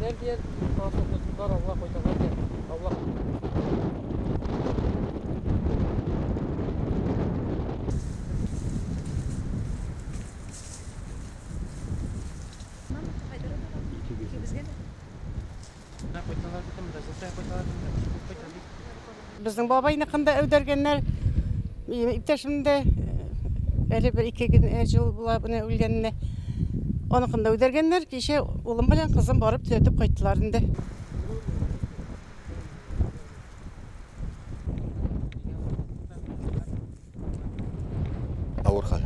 Килгәннәр дияр, тоттылар, Алла кайтарган дияр. Алла. Безнең бабайныкын да әүдәргәннәр. Минем иптәшем дә әле бер ике генә ел була менә үлгәненә. Аныкын да үдәргәннәр. Кичә улым белән кызым барып төзәтеп кайттылар инде. Авыр хәл.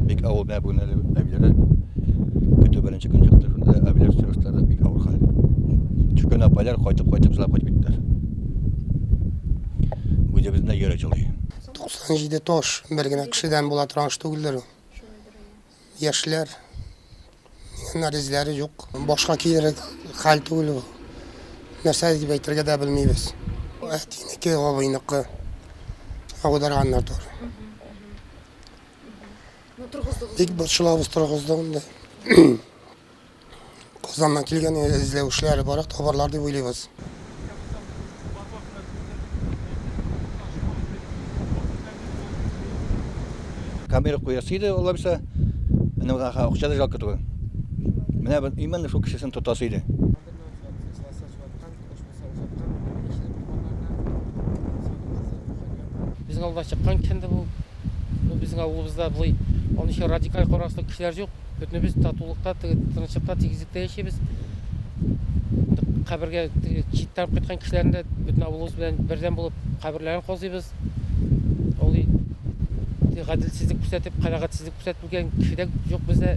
Бик авыр менә бүген әле әбиләре көтү беренче көн чыкты. Шунда әбиләр чыгышлары бик авыр хәл. Чүкән апайлар кайтып-кайтып җылап кайтып киттеләр. Үзебезнең дә йөрәк җылый. 97 таш бер генә кешедән була торган эш түгелдер ул. Яшьләр, дигәннәр эзләре юк. Башка килерлек хәл түгел бу. Нәрсә дип әйтергә дә белмибез. Әтинеке, абыйныкы аударганнар туры. Бик борчылабыз торгыздык инде. Казаннан килгән эзләү эшләре бара, табарлар дип уйлыйбыз. Камера куясы иде, алла бирсә. Менә монда акча да жалко түгел. Менә бер именно шул кешесен тотасы иде. Безнең авылда чыккан кеше инде бу. Бу безнең авылыбызда болай анысы радикаль карашлы кешеләр юк. Бөтенебез татулыкта, тынычлыкта, тигезлектә яшибез. Кабергә читтән кайткан кешеләрне дә бөтен авылыбыз белән бердәм булып каберләрен казыйбыз. Ул гаделсезлек күрсәтеп, канәгатьсезлек күрсәтеп кеше дә юк бездә.